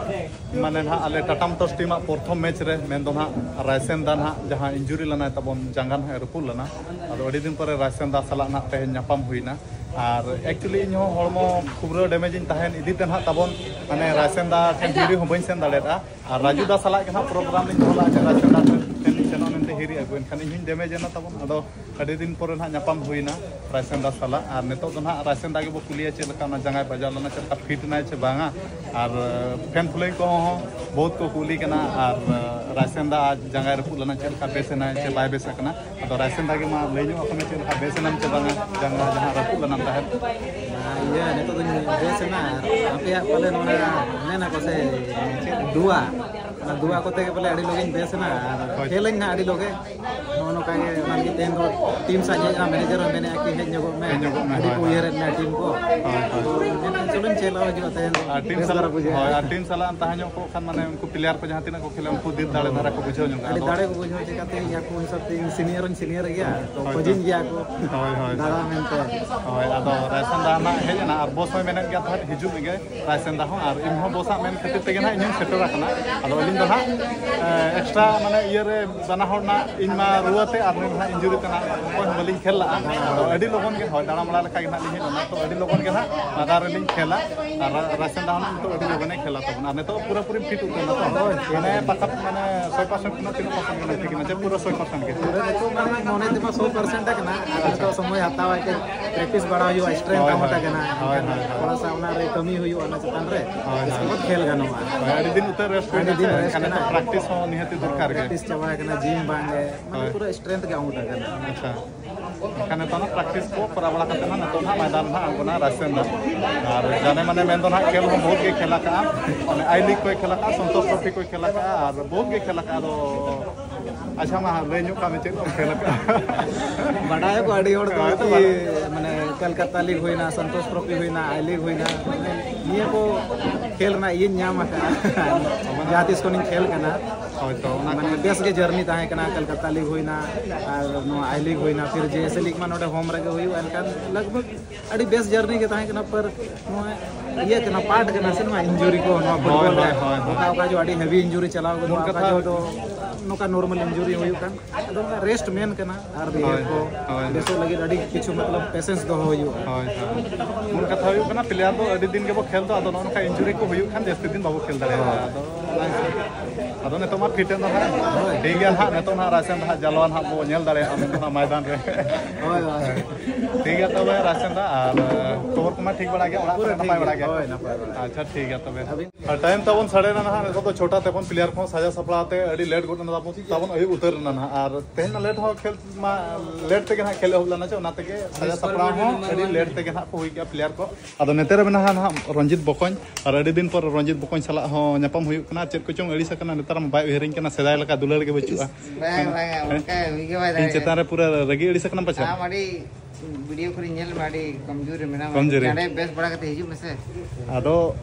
ᱢᱟᱱᱮ ᱱᱟᱦᱟᱜ ᱟᱞᱮ ᱴᱟᱴᱟ ᱢᱳᱴᱚᱨᱥ ᱴᱤᱢᱟᱜ ᱯᱨᱚᱛᱷᱚᱢ ᱢᱮᱪ ᱨᱮ ᱢᱮᱱᱫᱚ ᱱᱟᱦᱟᱜ ᱨᱟᱭᱥᱮᱱ ᱫᱟ ᱱᱟᱦᱟᱜ ᱡᱟᱦᱟᱸ ᱤᱱᱡᱩᱨᱤ ᱞᱮᱱᱟᱭ ᱛᱟᱵᱚᱱ, ᱡᱟᱸᱜᱟ ᱱᱟᱦᱟᱜ ᱮ ᱨᱟᱹᱯᱩᱫ ᱞᱮᱱᱟ, ᱟᱫᱚ ᱟᱹᱰᱤ ᱫᱤᱱ ᱯᱚᱨᱮ ᱨᱟᱭᱥᱮᱱ ᱫᱟ ᱥᱟᱞᱟᱜ ᱱᱟᱦᱟᱜ ᱛᱮᱦᱮᱧ ᱧᱟᱯᱟᱢ ᱦᱩᱭᱱᱟ᱾ ᱟᱨ actually ᱤᱧ ᱦᱚᱸ ᱦᱚᱲᱢᱚ ᱠᱷᱩᱵᱨᱟᱹ ᱰᱮᱢᱮᱡᱽ ᱤᱧ ᱛᱟᱦᱮᱸᱱ ᱤᱫᱤ ᱛᱮ ᱱᱟᱦᱟᱜ ᱛᱟᱵᱚᱱ ᱢᱟᱱᱮ ᱨᱟᱭᱥᱮᱱ ᱫᱟ ᱴᱷᱮᱱ ᱦᱤᱨᱤ ᱦᱚᱸ ᱵᱟᱹᱧ ᱥᱮᱱ ᱫᱟᱲᱮᱭᱟᱫᱟ᱾ ᱟᱨ ᱨᱟᱡᱩ ᱫᱟ ᱥᱟᱞᱟᱜ ᱜᱮ ᱱᱟᱦᱟᱜ ᱯᱨᱳᱜᱨᱟᱢ ᱞᱤᱧ ᱫᱚᱦᱚ ᱞᱮᱫᱼᱟ ᱡᱮ ᱨᱟᱭᱥᱮᱱ ᱫᱟ ᱴᱷᱮᱱ ᱥᱮᱱᱚᱜ ᱢᱮᱱᱛᱮ ᱦᱤᱨᱤ ᱟᱹᱜᱩ, ᱮᱱᱠᱷᱟᱱ ᱤᱧ ᱦᱚᱸᱧ ᱰᱮᱢᱮᱡᱽ ᱮᱱᱟ ᱛᱟᱵᱚᱱ᱾ ᱟᱫᱚ ᱟᱹᱰᱤ ᱫᱤᱱ ᱯᱚᱨᱮ ᱱᱟᱦᱟᱜ ᱧᱟᱯᱟᱢ ᱦᱩᱭᱱᱟ ᱨᱟᱭᱥᱮᱱ ᱫᱟ ᱥᱟᱞᱟᱜ᱾ ᱟᱨ ᱱᱤᱛᱚᱜ ᱫᱚ ᱱᱟᱦᱟᱜ ᱨᱟᱭᱥᱮᱱ ᱫᱟ ᱜᱮᱵᱚ ᱠᱩᱞᱤᱭᱟ ᱪᱮᱫ ᱞᱮᱠᱟ ᱚᱱᱟ ᱡᱟᱸᱜᱟᱭ ᱵᱟᱡᱟᱣ ᱞᱮᱱᱟ, ᱪᱮᱫ ᱞᱮᱠᱟ ᱯᱷᱤᱴ ᱮᱱᱟᱭ ᱪᱮ ᱵᱟᱝᱟ᱾ ᱟᱨ ᱯᱷᱮᱱ ᱯᱷᱚᱞᱳᱭᱤᱝ ᱠᱚᱦᱚᱸ ᱦᱚᱸ ᱵᱚᱦᱩᱛ ᱠᱚ ᱠᱩᱞᱤ ᱠᱟᱱᱟ᱾ ᱟᱨ ᱨᱟᱭᱥᱮᱱ ᱫᱟ ᱡᱟᱸᱜᱟᱭ ᱨᱟᱹᱯᱩᱫ ᱞᱮᱱᱟ, ᱪᱮᱫ ᱞᱮᱠᱟ ᱵᱮᱥ ᱮᱱᱟᱭ ᱪᱮ ᱵᱟᱭ ᱵᱮᱥ ᱟᱠᱟᱱᱟ? ᱟᱫᱚ ᱨᱟᱭᱥᱮᱱ ᱫᱟ ᱜᱮ ᱢᱟ ᱞᱟᱹᱭ ᱧᱚᱜ ᱟᱠᱚ ᱢᱮ, ᱪᱮᱫ ᱞᱮᱠᱟ ᱵᱮᱥ ᱮᱱᱟᱢ ᱪᱮ ᱵᱟᱝᱟ ᱡᱟᱸᱜᱟ ᱡᱟᱦᱟᱸ ᱨᱟᱹᱯᱩᱫ ᱞᱮᱱᱟᱢ ᱛᱟᱦᱮᱸᱫ? ᱤᱭᱟᱹ, ᱱᱤᱛᱚᱜ ᱫᱚᱧ ᱵᱮᱥ ᱮᱱᱟ᱾ ᱟᱨ ᱟᱯᱮᱭᱟᱜ ᱯᱟᱞᱮ ᱱᱚᱣᱟ ᱢᱮᱱᱟ ᱠᱚ ᱥᱮ ᱪᱮᱫ ᱫᱩᱣᱟ, ᱚᱱᱟ ᱫᱩᱣᱟ ᱠᱚᱛᱮ ᱜᱮ ᱯᱟᱞᱮ ᱟᱹᱰᱤ ᱞᱚᱜᱚᱱ ᱵᱮᱥ ᱮᱱᱟ᱾ ᱟᱨ ᱦᱳᱭ᱾ ᱠᱷᱮᱞᱟᱹᱧ ᱱᱟᱦᱟᱜ ᱟᱹᱰᱤ ᱞᱚᱜᱮ᱾ ᱱᱚᱜᱼᱚ ᱱᱚᱝᱠᱟ ᱜᱮ, ᱚᱱᱟ ᱞᱟᱹᱜᱤᱫ ᱛᱮᱦᱮᱧ ᱫᱚ ᱴᱤᱢ ᱥᱟᱶ ᱦᱮᱡ ᱮᱱᱟ, ᱢᱮᱱᱮᱡᱟᱨ ᱦᱚᱸ ᱢᱮᱱᱮᱫᱼᱟ ᱠᱤ ᱦᱮᱡ ᱧᱚᱜᱚᱜ ᱢᱮ, ᱦᱮᱡ ᱧᱚᱜᱚᱜ ᱢᱮ, ᱟᱹᱰᱤ ᱦᱳᱭ, ᱠᱚ ᱦᱳᱭ᱾ ᱩᱭᱦᱟᱹᱨᱮᱫ ᱢᱮᱭᱟ ᱴᱤᱢ ᱠᱚ᱾ ᱦᱳᱭ, ᱦᱳᱭ᱾ ᱛᱚ ᱢᱮᱱᱠᱷᱟᱱ ᱪᱚᱞᱚᱧ ᱪᱮᱫ ᱞᱟᱜᱟ ᱦᱤᱡᱩᱜᱼᱟ ᱛᱮᱦᱮᱧ ᱫᱚ᱾ ᱟᱨ ᱴᱤᱢ ᱵᱮᱥ ᱥᱟᱞᱟᱜ, ᱫᱷᱟᱨᱟ ᱵᱩᱡᱷᱟᱹᱜᱼᱟ᱾ ᱦᱳᱭ, ᱟᱨ ᱴᱤᱢ ᱥᱟᱞᱟᱜ ᱮᱢ ᱛᱟᱦᱮᱸ ᱧᱚᱜ ᱠᱚᱜ ᱠᱷᱟᱱ, ᱢᱟᱱᱮ ᱩᱱᱠᱩ ᱯᱞᱮᱭᱟᱨ ᱠᱚ ᱡᱟᱦᱟᱸ ᱛᱤᱱᱟᱹᱜ ᱠᱚ ᱠᱷᱮᱞᱟ, ᱩᱱᱠᱩ ᱫᱤᱞ ᱫᱟᱲᱮ ᱫᱷᱟᱨᱟ ᱠᱚ ᱵᱩᱡᱷᱟᱹᱣ ᱧᱚᱜᱟ᱾ ᱟᱹᱰᱤ ᱟᱫᱚ ᱫᱟᱲᱮ ᱠᱚ ᱵᱩᱡᱷᱟᱹᱣ, ᱪᱤᱠᱟᱹᱛᱮ ᱤᱧ ᱟᱠᱚ ᱦᱤᱥᱟᱹᱵ ᱛᱮ ᱤᱧ ᱥᱤᱱᱤᱭᱟᱨ ᱦᱚᱸᱧ ᱥᱤᱱᱤᱭᱟᱨ ᱜᱮᱭᱟ, ᱛᱚ ᱦᱳᱭ, ᱠᱷᱚᱡᱤᱧ ᱦᱳᱭ᱾ ᱜᱮᱭᱟ ᱠᱚ ᱦᱳᱭ, ᱦᱳᱭ᱾ ᱫᱟᱫᱟ ᱢᱮᱱᱛᱮ᱾ ᱦᱳᱭ, ᱟᱫᱚ ᱨᱟᱭᱥᱟᱱ ᱫᱟ ᱱᱟᱜ ᱦᱮᱡ ᱮᱱᱟ ᱟᱨ ᱵᱚᱥ ᱦᱚᱸᱭ ᱢᱮᱱᱮᱫ ᱜᱮᱭᱟ ᱛᱟᱦᱮᱸᱫ ᱦᱤᱡᱩᱜ ᱞᱟᱹᱜᱤᱫ ᱨᱟᱭᱥᱟᱱ ᱫᱟ ᱦᱚᱸ, ᱟᱨ ᱤᱧ ᱦᱚᱸ ᱵᱚᱥᱟᱜ ᱢᱮᱱ ᱠᱷᱟᱹᱛᱤᱨ ᱛᱮᱜᱮ ᱱᱟᱜ ᱤᱧ ᱦᱚᱸᱧ ᱥᱮᱴᱮᱨ ᱟᱠᱟᱱᱟ᱾ ᱟᱫᱚ ᱟᱹᱞᱤᱧ ᱫᱚ ᱦᱟᱸᱜ ᱮᱠᱥᱴᱨᱟ ᱢᱟᱱᱮ ᱤᱭᱟᱹ ᱨᱮ ᱵᱟᱱᱟ ᱦᱚᱲ ᱱᱟᱜ ᱤᱧ ᱢᱟ ᱨᱩᱣᱟᱹ ᱛᱮ ᱟᱨ ᱱᱩᱭ ᱦᱟᱸᱜ ᱤᱧᱡᱩᱨᱤ ᱛᱮ ᱱᱟᱜ ᱚᱠᱚᱭ ᱦᱚᱸ ᱵᱟᱹᱞᱤᱧ ᱠᱷᱮᱞ ᱞᱟᱜᱼᱟ᱾ ᱟᱫᱚ ᱟᱹᱰᱤ ᱞᱚᱜᱚᱱ ᱜᱮ ᱦᱳᱭ ᱫᱟᱬᱟ ᱵᱟᱲᱟ ᱞᱮᱠᱟ ᱜᱮ ᱱᱟᱜ ᱞᱤᱧ ᱦᱮᱡ ᱞᱮᱱᱟ, ᱛᱚ ᱟᱹᱰᱤ ᱞᱚᱜᱚᱱ ᱜᱮ ᱱᱟᱜ ᱢᱟᱫᱟ ᱨᱮᱞᱤᱧ ᱠᱷᱮᱞᱟ᱾ ᱟᱨ ᱨᱟᱥᱮᱱ ᱫᱟ ᱦᱚᱸ ᱱᱤᱛᱚᱜ ᱟᱹᱰᱤ ᱞᱚᱜᱚᱱᱮ ᱠᱷᱮᱞᱟ ᱛᱟᱵᱚᱱᱟ᱾ ᱟᱨ ᱱᱤᱛᱚᱜ ᱯᱩᱨᱟᱹᱯᱩᱨᱤ ᱯᱷᱤᱴ ᱩᱛᱟᱹᱨ ᱱᱟ ᱛᱚ᱾ ᱦᱳᱭ, ᱢᱟᱱᱮ ᱯᱟᱠᱟ ᱢᱟᱱᱮ ᱥᱚᱭ ᱯᱟᱨᱥᱮᱱᱴ ᱠᱷᱚᱱᱟᱜ ᱛᱤᱱᱟᱹᱜ ᱯᱟᱨᱥᱮᱱᱴ ᱜᱟᱱ ᱴᱷᱤᱠ ᱮᱱᱟ ᱡᱮ ᱯᱩᱨᱟᱹ ᱥᱚᱭ ᱯᱟᱨᱥᱮᱱᱴ ᱜᱮ? ᱯᱩᱨᱟᱹ ᱱᱤᱛᱚᱜ ᱢᱟ ᱢᱚᱱᱮ ᱛᱮᱢᱟ ᱥᱚᱭ ᱯᱟᱨᱥᱮᱱᱴ ᱠᱟᱱᱟ, ᱟᱨ ᱱᱤᱛᱚᱜ ᱥᱚᱢᱚᱭ ᱦᱟᱛᱟᱣᱟᱭ ᱠᱟᱹᱡ ᱯᱨᱮᱠᱴᱤᱥ ᱵᱟᱲᱟ ᱦᱩᱭᱩᱜᱼᱟ, ᱥᱴᱨᱮᱝᱛᱷ ᱦᱳᱭ, ᱟᱢᱚᱴᱟ ᱦᱳᱭ, ᱠᱟᱱᱟ᱾ ᱦᱳᱭ, ᱦᱳᱭ, ᱦᱳᱭ᱾ ᱛᱷᱚᱲᱟ ᱥᱟ ᱚᱱᱟ ᱨᱮ ᱠᱟᱹᱢᱤ ᱦᱩᱭᱩᱜᱼᱟ ᱚᱱᱟ ᱪᱮᱛᱟᱱ ᱨᱮ᱾ ᱦᱳᱭ, ᱦᱳᱭ᱾ ᱠᱷᱮᱞ ᱜᱟᱱᱚᱜᱼᱟ᱾ ᱦᱳᱭ, ᱟᱹᱰᱤ ᱫᱤᱱ ᱩᱛᱟᱹᱨ ᱨᱮᱥᱴ ᱦᱩᱭᱱᱟ ᱥᱮ, ᱮᱱᱠᱷᱟᱱ ᱱᱤᱛᱚᱜ ᱯᱨᱮᱠᱴᱤᱥ ᱦᱚᱸ ᱱᱤᱦᱟᱹᱛ ᱫᱚᱨᱠᱟᱨ ᱜᱮ᱾ ᱯᱨᱮᱠᱴᱤᱥ ᱪᱟᱵᱟ ᱟᱠᱟᱱᱟ, ᱡᱤᱢ ᱵᱟᱝ ᱜᱮ, ᱢᱟᱱᱮ ᱦᱳᱭ᱾ ᱯᱩᱨᱟᱹ ᱥᱴᱨᱮᱝᱛᱷ ᱜᱮ ᱟᱢᱚᱴ ᱟᱠᱟᱱᱟ᱾ ᱟᱪᱪᱷᱟ, ᱮᱱᱠᱷᱟᱱ ᱱᱤᱛᱚᱜ ᱱᱟᱜ ᱯᱨᱮᱠᱴᱤᱥ ᱠᱚ ᱠᱚᱨᱟᱣ ᱵᱟᱲᱟ ᱠᱟᱛᱮ ᱱᱟᱜ ᱱᱤᱛᱚᱜ ᱱᱟᱜ ᱢᱚᱭᱫᱟᱱ ᱱᱟᱜ ᱟᱬᱜᱚᱱᱟ ᱨᱟᱭᱥᱮᱱ ᱫᱚ᱾ ᱟᱨ ᱡᱟᱱᱮ ᱢᱟᱱᱮ ᱢᱮᱱ ᱫᱚ ᱱᱟᱜ ᱠᱷᱮᱞ ᱦᱚᱸ ᱵᱚᱦᱩᱛ ᱜᱮ ᱠᱷᱮᱞ ᱟᱠᱟᱜᱼᱟ, ᱢᱟᱱᱮ ᱟᱭ ᱞᱤᱜᱽ ᱠᱚᱭ ᱠᱷᱮᱞ ᱟᱠᱟᱜᱼᱟ, ᱥᱚᱱᱛᱳᱥ ᱴᱨᱚᱯᱷᱤ ᱠᱚᱭ ᱠᱷᱮᱞ ᱟᱠᱟᱜᱼᱟ, ᱟᱨ ᱵᱚᱦᱩᱛ ᱜᱮ ᱠᱷᱮᱞ ᱟᱠᱟᱜᱼᱟ᱾ ᱟᱫᱚ ᱟᱪᱪᱷᱟ, ᱢᱟ ᱞᱟᱹᱭ ᱧᱚᱜ ᱠᱟᱜ ᱢᱮ, ᱪᱮᱫ ᱠᱚᱢ ᱠᱷᱮᱞ ᱟᱠᱟᱜᱼᱟ? ᱵᱟᱰᱟᱭᱟᱠᱚ ᱟᱹᱰᱤ ᱦᱚᱲ ᱫᱚ ᱦᱳᱭ, ᱛᱚ ᱠᱤ, ᱵᱟᱰᱟᱭ᱾ ᱢᱟᱱᱮ ᱠᱟᱞᱠᱟᱛᱟ ᱞᱤᱜᱽ ᱦᱩᱭᱱᱟ, ᱥᱚᱱᱛᱳᱥ ᱴᱨᱚᱯᱷᱤ ᱦᱩᱭᱱᱟ, ᱟᱭ ᱞᱤᱜᱽ ᱦᱩᱭᱱᱟ, ᱱᱤᱭᱟᱹ ᱠᱚ ᱠᱷᱮᱞ ᱨᱮᱱᱟᱜ ᱤᱭᱟᱹᱧ ᱧᱟᱢ ᱟᱠᱟᱫᱼᱟ᱾ ᱡᱟᱦᱟᱸ ᱛᱤᱥ ᱠᱷᱚᱱᱤᱧ ᱠᱷᱮᱞ ᱠᱟᱱᱟ᱾ ᱦᱳᱭ, ᱛᱚ ᱚᱱᱟ ᱢᱟᱱᱮ ᱠᱚ ᱵᱮᱥ ᱜᱮ ᱡᱟᱨᱱᱤ ᱛᱟᱦᱮᱸ ᱠᱟᱱᱟ, ᱠᱟᱞᱠᱟᱛᱟ ᱞᱤᱜᱽ ᱦᱩᱭᱱᱟ, ᱟᱨ ᱱᱚᱣᱟ ᱟᱭ ᱞᱤᱜᱽ ᱦᱩᱭᱱᱟ, ᱯᱷᱤᱨ ᱡᱮ ᱮᱥ ᱮ ᱞᱤᱜᱽ ᱢᱟ ᱱᱚᱰᱮ ᱦᱳᱢ ᱨᱮᱜᱮ ᱦᱩᱭᱩᱜᱼᱟ, ᱮᱱᱠᱷᱟᱱ ᱞᱟᱜᱽ ᱵᱷᱟᱜᱽ ᱟᱹᱰᱤ ᱵᱮᱥ ᱡᱟᱨᱱᱤ ᱜᱮ ᱛᱟᱦᱮᱸ ᱠᱟᱱᱟ᱾ ᱯᱟᱨ ᱱᱚᱣᱟ ᱤᱭᱟᱹ ᱠᱟᱱᱟ, ᱯᱟᱨᱴ ᱠᱟᱱᱟ ᱥᱮ ᱱᱚᱣᱟ ᱤᱱᱡᱩᱨᱤ ᱠᱚ, ᱱᱚᱣᱟ ᱦᱳᱭ, ᱯᱷᱩᱴᱵᱚᱞ ᱨᱮ ᱦᱳᱭ, ᱦᱳᱭ, ᱦᱳᱭ᱾ ᱚᱠᱟ ᱚᱠᱟ ᱡᱚ ᱟᱹᱰᱤ ᱦᱮᱵᱤ ᱤᱱᱡᱩᱨᱤ ᱪᱟᱞᱟᱣ ᱢᱩᱞ ᱜᱚᱫᱚᱜᱼᱟ, ᱚᱠᱟ ᱠᱟᱛᱷᱟ ᱡᱚ ᱫᱚ ᱱᱚᱝᱠᱟ ᱱᱚᱨᱢᱟᱞ ᱤᱱᱡᱩᱨᱤ ᱦᱩᱭᱩᱜ ᱠᱟᱱ, ᱟᱫᱚ ᱚᱱᱟ ᱨᱮᱥᱴ ᱢᱮᱱ ᱠᱟᱱᱟ᱾ ᱟᱨ ᱵᱤᱭᱮᱰ ᱦᱳᱭ, ᱠᱚ ᱦᱳᱭ᱾ ᱵᱮᱥᱚᱜ ᱞᱟᱹᱜᱤᱫ ᱟᱹᱰᱤ ᱠᱤᱪᱷᱩ ᱢᱚᱛᱞᱚᱵ ᱯᱮᱥᱮᱱᱥ ᱫᱚᱦᱚ ᱦᱩᱭᱩᱜᱼᱟ᱾ ᱦᱳᱭ, ᱦᱳᱭ᱾ ᱢᱩᱞ ᱠᱟᱛᱷᱟ ᱦᱩᱭᱩᱜ ᱠᱟᱱᱟ, ᱯᱞᱮᱭᱟᱨ ᱫᱚ ᱟᱹᱰᱤ ᱫᱤᱱ ᱜᱮᱵᱚ ᱠᱷᱮᱞ ᱫᱚ, ᱟᱫᱚ ᱱᱚᱜᱼᱚ ᱱᱚᱝᱠᱟ ᱤᱱᱡᱩᱨᱤ ᱠᱚ ᱦᱩᱭᱩᱜ ᱠᱷᱟᱱ ᱡᱟᱹᱥᱛᱤ ᱫᱤᱱ ᱵᱟᱵᱚ ᱠᱷᱮᱞ ᱫᱟᱲᱮᱭᱟᱜᱼᱟ᱾ ᱦᱳᱭ᱾ ᱟᱫᱚ ᱚᱱᱟ ᱦᱤᱥᱟᱹᱵ ᱛᱮ, ᱟᱫᱚ ᱱᱤᱛᱚᱜ ᱢᱟ ᱯᱷᱤᱴ ᱮᱱ ᱫᱚ ᱦᱟᱸᱜ᱾ ᱦᱳᱭ᱾ ᱴᱷᱤᱠ ᱜᱮᱭᱟ ᱦᱟᱸᱜ, ᱱᱤᱛᱚᱜ ᱱᱟᱦᱟᱜ ᱨᱟᱭᱥᱮᱱ ᱫᱚ ᱦᱟᱸᱜ ᱡᱟᱞᱣᱟ ᱱᱟᱦᱟᱜ ᱵᱚ ᱧᱮᱞ ᱫᱟᱲᱮᱭᱟᱜᱼᱟ ᱢᱮᱱᱛᱮ ᱚᱱᱟ ᱢᱚᱭᱫᱟᱱ ᱨᱮ᱾ ᱦᱳᱭ, ᱦᱳᱭ᱾ ᱴᱷᱤᱠ ᱜᱮᱭᱟ ᱛᱚᱵᱮ ᱨᱟᱭᱥᱮᱱ ᱫᱟ, ᱟᱨ ᱠᱷᱚᱵᱚᱨ ᱠᱚᱢᱟ ᱴᱷᱤᱠ ᱵᱟᱲᱟ ᱜᱮᱭᱟ, ᱚᱲᱟᱜ ᱯᱩᱨᱟᱹ ᱠᱚᱨᱮ ᱴᱷᱤᱠ ᱱᱟᱯᱟᱭ ᱜᱮᱭᱟ᱾ ᱵᱟᱲᱟ ᱜᱮᱭᱟ? ᱦᱳᱭ, ᱱᱟᱯᱟᱭ ᱵᱟᱲᱟ᱾ ᱟᱪᱪᱷᱟ, ᱴᱷᱤᱠ ᱜᱮᱭᱟ ᱛᱚᱵᱮ᱾ ᱟᱹᱵᱤᱱ? ᱟᱨ ᱴᱟᱭᱤᱢ ᱛᱟᱵᱚᱱ ᱥᱟᱰᱮ ᱮᱱᱟ ᱱᱟᱦᱟᱜ, ᱱᱤᱛᱚᱜ ᱫᱚ ᱪᱷᱚᱴᱟ ᱛᱮᱵᱚᱱ ᱯᱞᱮᱭᱟᱨ ᱠᱚᱦᱚᱸ ᱥᱟᱡᱟᱣ ᱥᱟᱯᱲᱟᱣ ᱛᱮ ᱟᱹᱰᱤ ᱞᱮᱴ ᱜᱚᱫ ᱮᱱᱟ ᱛᱟᱵᱚᱱ, ᱛᱟᱵᱚᱱ ᱟᱹᱭᱩᱵ ᱩᱛᱟᱹᱨ ᱮᱱᱟ ᱱᱟᱦᱟᱜ᱾ ᱟᱨ ᱛᱮᱦᱮᱧ ᱢᱟ ᱞᱮᱴ ᱦᱚᱸ ᱠᱷᱮᱞ ᱢᱟ ᱞᱮᱴ ᱛᱮᱜᱮ ᱱᱟᱦᱟᱜ ᱠᱷᱮᱞ ᱮᱦᱚᱵ ᱞᱮᱱᱟ, ᱪᱮ ᱚᱱᱟ ᱛᱮᱜᱮ ᱥᱟᱡᱟᱣ ᱥᱟᱯᱲᱟᱣ ᱦᱚᱸ ᱟᱹᱰᱤ ᱞᱮᱴ ᱛᱮᱜᱮ ᱱᱟᱦᱟᱜ ᱠᱚ ᱦᱩᱭ ᱠᱮᱜᱼᱟ ᱯᱞᱮᱭᱟᱨ ᱠᱚ᱾ ᱟᱫᱚ ᱱᱮᱛᱮ ᱨᱮ ᱢᱮᱱᱟᱜᱼᱟ ᱱᱟᱦᱟᱜ ᱨᱚᱧᱡᱤᱛ ᱵᱚᱠᱚᱧ, ᱟᱨ ᱟᱹᱰᱤ ᱫᱤᱱ ᱯᱚᱨ ᱨᱚᱧᱡᱤᱛ ᱵᱚᱠᱚᱧ ᱥᱟᱞᱟᱜ ᱦᱚᱸ ᱧᱟᱯᱟᱢ ᱦᱩᱭᱩᱜ ᱠᱟᱱᱟ᱾ ᱪᱮᱫ ᱠᱚᱪᱚᱝ ᱟᱹᱲᱤᱥ ᱟᱠᱟᱱᱟ, ᱱᱮᱛᱟᱨ ᱢᱟ ᱵᱟᱭ ᱩᱭᱦᱟᱹᱨᱤᱧ ᱠᱟᱱᱟ ᱥᱮᱫᱟᱭ ᱞᱮᱠᱟ ᱫᱩᱞᱟᱹᱲ ᱜᱮ ᱵᱟᱹᱪᱩᱜᱼᱟ᱾ ᱵᱟᱝ, ᱵᱟᱝ, ᱚᱱᱠᱟ ᱩᱭᱦᱟᱹᱨ ᱵᱟᱭ ᱤᱧ ᱫᱟᱲᱮᱭᱟᱜᱼᱟ᱾ ᱪᱮᱛᱟᱱ ᱨᱮ ᱯᱩᱨᱟᱹ ᱨᱟᱹᱜᱤ ᱟᱹᱲᱤᱥ ᱟᱠᱟᱱᱟᱢ ᱯᱟᱪᱷᱮ? ᱟᱢ ᱟᱹᱰᱤ ᱵᱷᱤᱰᱤᱭᱳ ᱠᱚᱨᱮᱧ ᱧᱮᱞ ᱢᱮ, ᱟᱹᱰᱤ ᱠᱚᱢᱡᱩᱨᱤ ᱢᱮᱱᱟᱢᱟ᱾ ᱠᱚᱢᱡᱩᱨᱤ? ᱪᱟᱸᱰᱮ ᱵᱮᱥ ᱵᱟᱲᱟ ᱠᱟᱛᱮ ᱦᱤᱡᱩᱜ ᱢᱮᱥᱮ᱾ ᱟᱫᱚ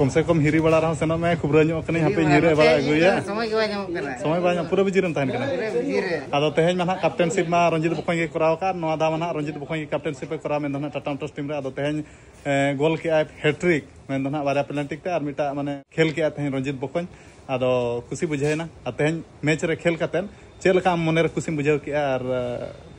ᱠᱚᱢ ᱥᱮ ᱠᱚᱢ ᱦᱤᱨᱤ ᱵᱟᱲᱟ ᱨᱮᱦᱚᱸ ᱥᱮᱱᱚᱜ ᱢᱮ, ᱠᱷᱩᱵᱽᱨᱟᱹ ᱧᱚᱜ ᱠᱟᱹᱱᱟᱹᱧ, ᱦᱟᱯᱮᱧ ᱦᱤᱨᱟᱹ ᱵᱟᱲᱟ ᱟᱹᱜᱩᱭᱟ᱾ ᱥᱚᱢᱚᱭ ᱜᱮ ᱵᱟᱭ ᱧᱟᱢᱚᱜ ᱠᱟᱱᱟ᱾ ᱥᱚᱢᱚᱭ ᱵᱟᱭ ᱧᱟᱢ, ᱯᱩᱨᱟᱹ ᱵᱤᱡᱤ ᱨᱮᱢ ᱛᱟᱦᱮᱱ ᱠᱟᱱᱟ᱾ ᱯᱩᱨᱟᱹ ᱵᱤᱡᱤ ᱨᱮ᱾ ᱟᱫᱚ ᱛᱮᱦᱮᱧ ᱢᱟ ᱱᱟᱦᱟᱜ ᱠᱮᱯᱴᱮᱱᱥᱤᱯ ᱢᱟ ᱨᱚᱧᱡᱤᱛ ᱵᱚᱠᱚᱧ ᱜᱮ ᱠᱚᱨᱟᱣ ᱟᱠᱟᱫ, ᱱᱚᱣᱟ ᱫᱟᱣ ᱢᱟ ᱱᱟᱦᱟᱜ ᱨᱚᱧᱡᱤᱛ ᱵᱚᱠᱚᱧ ᱜᱮ ᱠᱮᱯᱴᱮᱱᱥᱤᱯ ᱮ ᱠᱚᱨᱟᱣ ᱢᱮᱱᱫᱟ ᱱᱟᱦᱟᱜ ᱴᱟᱴᱟ ᱢᱚᱴᱚᱨᱥ ᱴᱤᱢ ᱨᱮ᱾ ᱟᱫᱚ ᱛᱮᱦᱮᱧ ᱮ, ᱜᱳᱞ ᱠᱮᱜᱼᱟᱭ ᱦᱮᱴᱨᱤᱠ, ᱢᱮᱱᱫᱚ ᱱᱟᱦᱟᱜ ᱵᱟᱨᱭᱟ ᱯᱮᱱᱟᱞᱴᱤ ᱛᱮ ᱟᱨ ᱢᱤᱫᱴᱟᱜ ᱢᱟᱱᱮ ᱠᱷᱮᱞ ᱠᱮᱜᱼᱟᱭ ᱛᱮᱦᱮᱧ ᱨᱚᱧᱡᱤᱛ ᱵᱚᱠᱚᱧ᱾ ᱟᱫᱚ ᱠᱩᱥᱤ ᱵᱩᱡᱷᱟᱹᱣᱮᱱᱟ᱾ ᱟᱨ ᱛᱮᱦᱮᱧ ᱢᱮᱪ ᱨᱮ ᱠᱷᱮᱞ ᱠᱟᱛᱮᱫ ᱪᱮᱫ ᱞᱮᱠᱟ ᱟᱢ ᱢᱚᱱᱮᱨᱮ ᱠᱩᱥᱤᱢ ᱵᱩᱡᱷᱟᱹᱣ ᱠᱮᱜᱼᱟ? ᱟᱨ ᱮ,